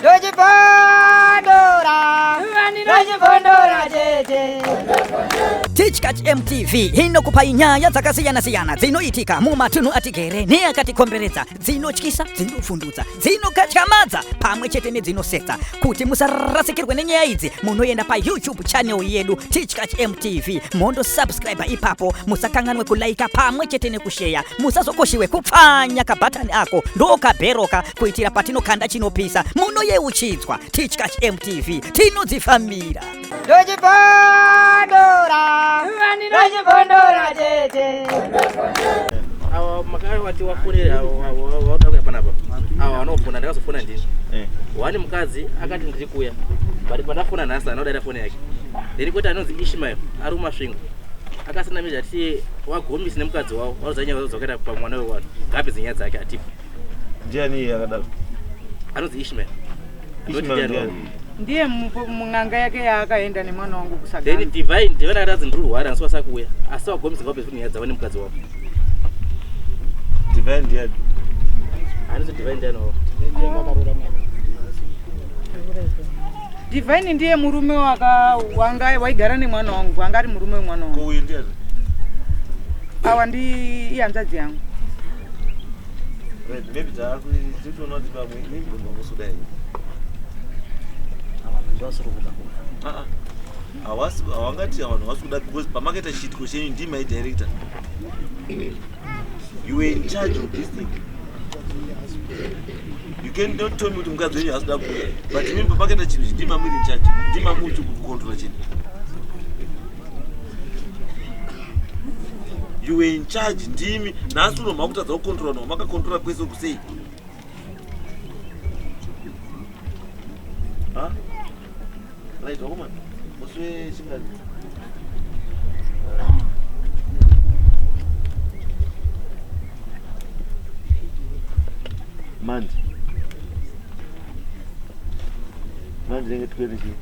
Ndochibondora, ndochibondora chete. Tichkach MTV inokupai nyaya dzakasiyana-siyana dzinoitika mumatunhu atigere neakatikomberedza, dzinotyisa, dzinovhundutsa, dzinokatyamadza pamwe chete nedzinosetsa. Kuti musarasikirwe nenyaya idzi, munoenda paYouTube channel yedu Tichkach MTV mondosubscribe ipapo. Musakanganwe kulaika pamwe chete nekusheya. Musazokoshiwe kupfanya kabhatani ako ndokabheroka kuitira patinokanda chinopisa munoyeuchidzwa. Tichkach MTV tinodzifambira. Ndochibondora, ndochibondora chete. Awa makawati wafonera wauda kuya panapa, awa vanofona, ndakazofona ndini. Wani mukadzi akati ndiri kuya, but pandafona nhasi anodaira foni yake. Then kwete anonzi Ishmael ari kuMasvingo akasina mizha ati wagomisi nemukadzi wavo varoza nyaya dzakaita pamwana wewanhu ngapedze nyaya dzake atipo. Ndiani iye akadaro? Anonzi Ishmael. Ishmael ndiani? Ndiye mun'anga yake yaakaenda nemwana wangu kusagana. Then Divine akati anzi ndiri kurwara asi wasakuuya, asi wagomisi ngapedze nyaya dzavo nemukadzi wavo. Divine ndiani? Anonzi Divine ndiani wavo? Divine ndiye murume wanga waigara nemwana wangu, anga ari murume wemwana wangu. Ko uyu ndiani? Awa ndi ihanzvadzi yangu. Right, maybe taakutoona kuti pamwe maybe vamusuda henyu. Ah, ah. Hawasi, hawangati vanhu havasi kuda because pamakaita chiitiko chenyu ndimi director. You were in charge of this thing. You cannot tell me kuti mukadzi wenyu haasi kuda kuuya. But imimi pamakaita chinhu ichi ndimi muri in charge. Ndimi muri kucontrola chinhu. You were in charge ndimi. Nhasi uno makutadza kucontrola no makacontrola kwese kusei. Ha? Right, wakomana. Musi wechingani? Mandi. Mandi nenge 20 chii?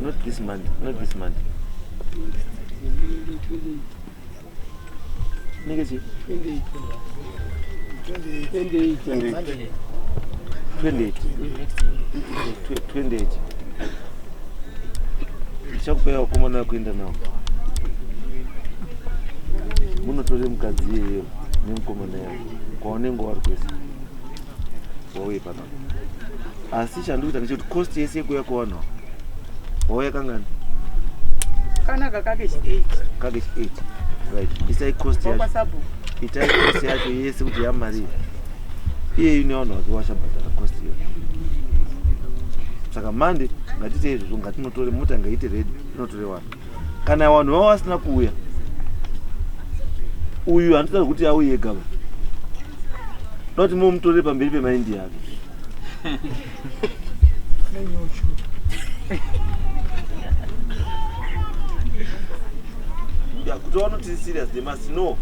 Not this month, not this month. Nenge chii? 28. 28. Ndichakupai vakomana vekuenda navo. Munotore mukadzi iyeyo nemukomana yavo kwaunenge wari kwese wauye panapa. Asi chandikuita ndechekuti cost yese yekuuya kwevanhu ava wauya kangani? Kanaka kake chi 8. Kake chi 8. Right. Isai cost yacho. Wakwasabu. Itai cost yacho yese kuti yamari. Iyeyu nevanhu vake vachabhadhara cost iyoyo. Saka Monday ngatiite izvozvo, ngatinotore mota ngaite ready inotore vanhu. Kana vanhu vavo vasina kuuya, uyu handitoda kuti auye ega ba. Ndoda kuti mumutore pamberi pemaindi yake. Yeah, kuti vaona tiri serious, they must know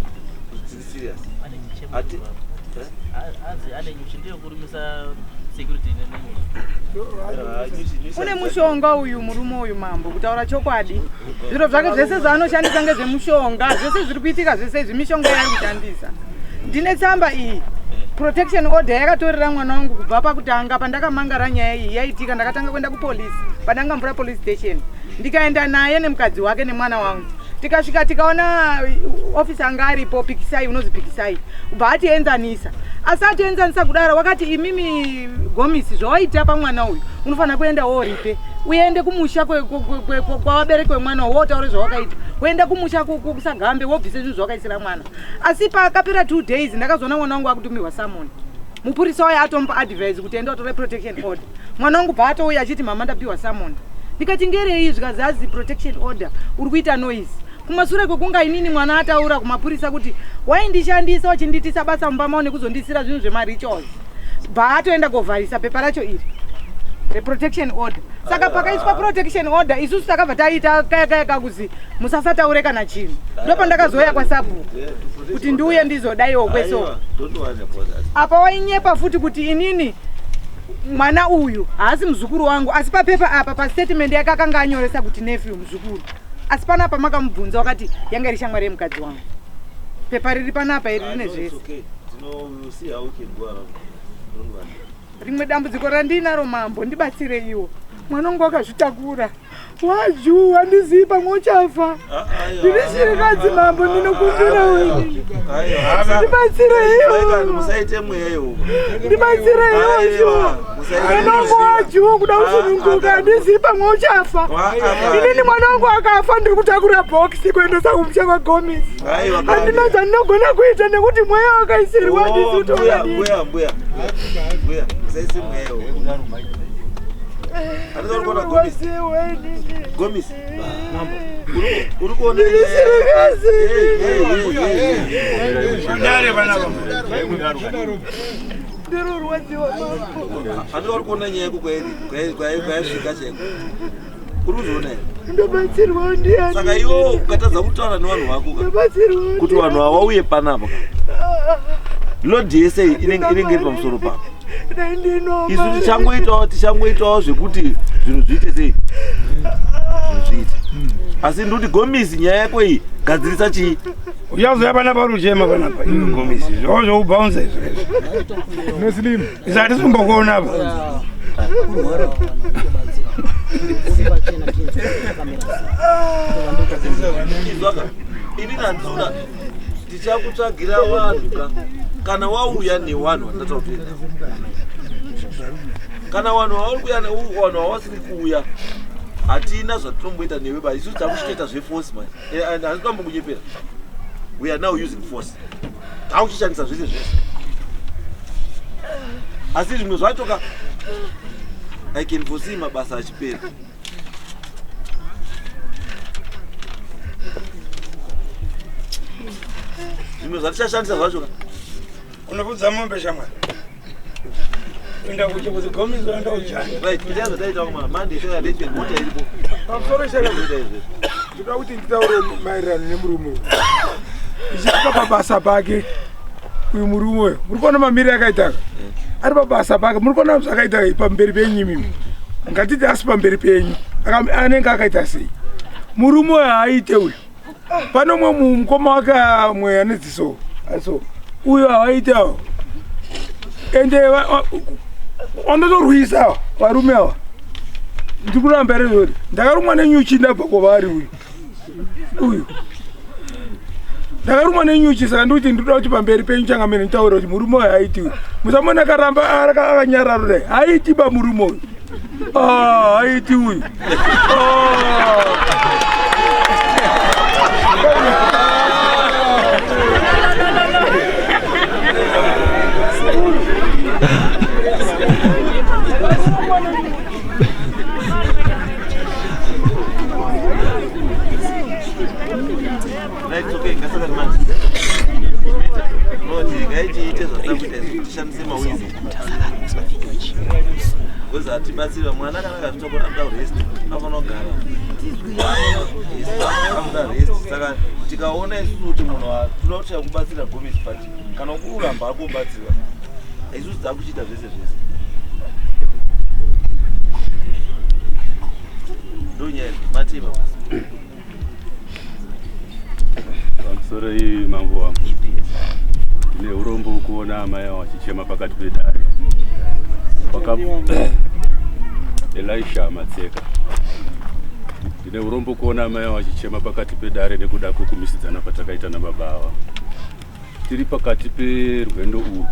kuti tiri serious. Ati, eh? Anzi ane nyuchi ndiyo kurumisa security nenyuchi. Ah, nyuchi, nyuchi. Une mushonga uyu murume uyu mambo, kutaura chokwadi. Zviro zvake zvese zvaanoshandisa ngezvemushonga, zvese zviri kuitika zvese izvi mishonga yaari kushandisa. Ndine tsamba iyi protection order yakatorera mwana wangu kubva pakutanga pandakamangara nyaya iyi yaitika. Ndakatanga kuenda kupolisi paDangamvura police station, ndikaenda naye nemukadzi wake nemwana wangu. Tikasvika tikaona officer anga aripo, Pikisai, unozi Pikisai, ubva atienzanisa. Asi atienzanisa kudaro wakati, imimi Gomisi, zvawaita pamwana uyu unofanira kuenda woripe, uende kumusha kwavabereki wemwana wotaure zvawakaita, uenda kumusha kusagambe wobvise zvinhu zvawakaisira mwana. Asi pakapera 2 days ndakazoona mwana wangu akutumirwa summon. Mupurisa wayo atomupa advice kuti enda utore protection order. Mwana wangu bva atouya achiti, mama, ndapiwa summon. Ndikati ngerei? Zvikazi azi protection order, uri kuita noise. Kumashure kwekunga inini mwana ataura kumapurisa kuti waindishandisa uchindiitisa basa mumba mao nekuzondisira zvinhu zvemarituals, bva atoenda kovharisa pepa racho iri reprotection order. Saka pakaiswa protection order isusu takabva taita kaya kaya kakuzi musasataure kana chinhu. Ndopandakazouya kwasabhuku kuti ndiuye ndizodaiwo kwese uko. Aiwa, don't worry about that. Apa wainyepa futi kuti inini mwana uyu haasi muzukuru wangu, asi papepa apa pastatement yake akanga anyoresa kuti nephew, muzukuru. Asi panapa makamubvunza wakati yanga iri shamwari yemukadzi wangu. Pepa riri panapa iri rine Ah, no, it's zvese. okay. Tino, we'll see how we can go around. Rimwe dambudziko randinaro mambo, ndibatsireiwo. Mwana wangu wakazvitakura wajuu, handizivi pamwe uchafa. Ndiri shirikadzi mambo, ndinokumbira ini, ndibatsireiwo. Musaite mweya iwo. Ndibatsireiwo shuwa. Mwana wangu wajuu kuda kusununguka, handizivi pamwe uchafa. Inini mwana wangu akafa, ndiri kutakura bhokisi kuendesa kumusha kwaGomisi. Handina zvandinogona kuita nekuti mweya wakaisirwa, handizi kuti Mbuya, wakadini. mbuya, mbuya, mbuya, musaise mweya iwo. Handisa uri kuona Gomisi? Gomisi, uri kuona? Ndiri shirikadzi. Ndiri kurwadziwa mambo. Handisa uri kuona nyaya yako kwayasvika chaiko? Uri kuzviona here? Ndobatsirwa ndiani? Saka iwo ukatadza kutaura nevanhu vako ka, Ndobatsirwa kuti vanhu ava vauye panapa ka, load yese iyi inenge iri pamusoro pako. Dai ndino Isu tichangoitawo zvekuti zvinhu zviite sei, zvinhu zviite. Asi ndikuti Gomisi, nyaya yako iyi gadzirisa chii. Uchazoya panapa ruchema panapa iwe Gomisi, zvavo zvokubhaunza izvo izvi. Neslim. Isa hatisi kumbokuona apa. Izwaka, ini nandinoda tichakutsvagira vanhu ka, kana wauya nevanhu vandataura kuenda, kana vanhu vauri kuuya vanhu vavasiri kuuya, hatina zvatinomboita newe ba. Isusu takuchitoita zveforce manje. And handisi kumbonyepera, we are now using force, takuchishandisa zvese zvese. Asi zvimwe zvacho ka, I can foresee mabasa achipera. Zvimwe zvatichashandisa zvacho ka. Unofudza mombe shamwari, enda kuchikuzi Gomisi, enda uchani. Right, itai zvataita kuma Monday, saka arrangement mota iripo. Pamusoro chaka. Ita izvezvo. Ndoda kuti nditaure maererano nemurume uyu. Ichisvika pabasa pake uyu murume uyu, muri kuona mamiriro akaitaka ari pabasa pake. Muri kuona zvakaita pamberi penyu imimi. Ngatiti asi pamberi penyu anenge akaita sei murume uyu? Haaite uyu. Pane umwe mukoma wake amwe ane dziso aso uyo, havaite avo. Ende wandotorwisa ava varume ava. Ndiri kuramba here zvoti ndakarumwa nenyuchi ndabva kwavari? Uyu uyu ndakarumwa nenyuchi. Saka ndikuti ndinoda kuti pamberi penyu changamene nditaure kuti murume uyu haiti uyu. Musamona akaramba akanyarara kudai, haiti ba murume uyu. Ah, haiti uyu. Ah. Right, okay, ngasaka manje. Noti ngaitiite zvatinoda kuita izvi, tishandise mawizi. Because hatibatsiri mwana kana akazvitakura, anoda rest, anofanira kugara. Yes, anoda rest. Saka tikaona isusu kuti munhu tinoda kuti kubatsira Gomisi, but kana kuramba akubatsirwa, isusu takuchiita zvese zvese. Ndonyaya matima. Pamusoro iyi mambo wangu, ndine urombo kuona amai avo vachichema pakati pedare. Waka Elisha Matseka, ndine urombo kuona amai avo vachichema pakati pedare nekuda kwekumisidzana kwatakaita nababa ava. Tiri pakati perwendo urwu,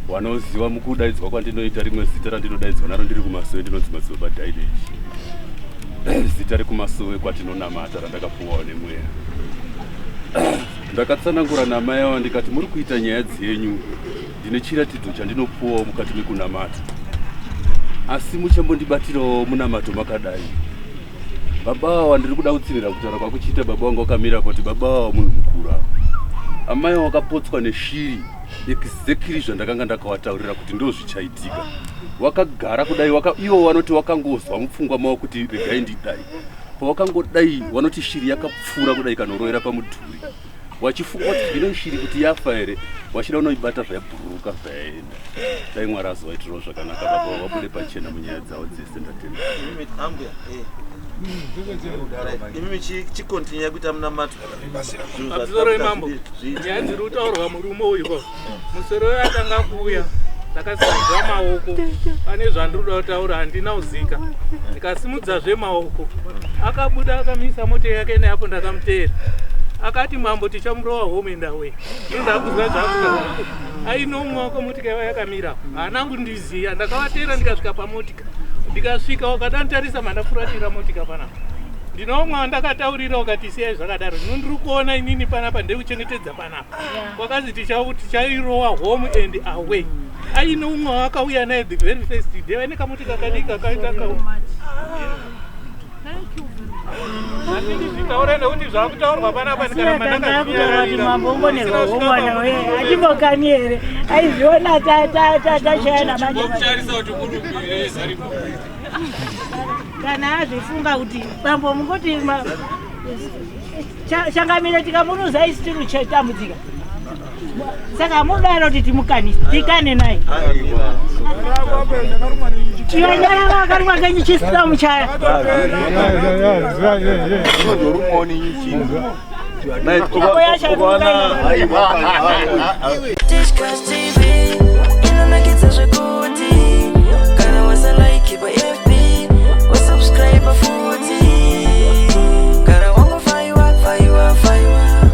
wanoziva mukudaidzwa kwandinoita, rimwe zita randinodaidzwa naro ndiri kumasowe ndinonzi Madzibaba Daileji, zita rekumasowe kwatinonamata randakapuwawo nemweya. Ndakatsanangura namai ava ndikati muri kuita nyaya dzenyu, ndine chiratidzo chandinopuwawo mukati mekunamata, asi muchambondibatirawo munamato makadai. Baba ava, ndiri kuda kutsinhira kutaura kwakuchiita baba vangu vakamira kuti baba ava munhu mukuru ava. Amai wakapotswa neshiri, exactly zvandakanga ndakavataurira kuti ndo zvichaitika. Wakagara kudai ivo vanoti wakangozwa mupfungwa mavo kuti regai ndidai. Pawakangodai vanoti shiri yakapfuura kudai kanorovera pamudhuri, wachifunga kuti zvino shiri kuti yafa here, wachida unoibata, zvayabhururuka zvayaenda. Dai Mwari azovaitirawo zvakanaka, baba vabude pachena munyaya dzavo dzese. Ndatenda. Imimi ambuya, eh. Right, imimi chikontinyai kuita munamato. Zvinhu Pamusoro zvatinoda mambo, zviite. nyaya dziri kutaurwa murume uyu ko musoro uyu atanga kuuya. Ndakasimudza maoko pane zvandinoda kutaura, handina kuzika. Ndikasimudzazve maoko, akabuda akamisa mota yake neapo. Ndakamuteera, akati, "Mambo, tichamurova home and away." Ndozvakuzwa zvakutaura aine umwe wako. Motika yava yakamira, haana kundiziya. Ndakavateera ndikasvika pamotika, ndikasvika wakadanditarisa, mandafuratira motika panapa. Ndine umwe wandakataurira, ukati siyai zvakadaro. Zvino ndiri kuona inini panapa ndekuchengetedza panapa. Kwakazi tichairowa home and away. Aine umwe waakauya naye the very first day, aine kamotika kadiki kakaita ka. Handidi zvitaura nekuti zvakutaurwa panapa ndikaramba Tanga kutaura kuti mambo ungonerwa ndakazvinyararira. mwana we achimbokani here aizviona tashayana manje. Kana azvifunga kuti bambo mungoti changamire tikamuruza isi tiri kutambudzika, saka mudaro kuti timukanise tikane naye. Chiyanyarara akarumwa ngenyi chisina muchaya. Unozorumawo nenyuchi. Ukaona Tichkach TV inonakidza zvekuru.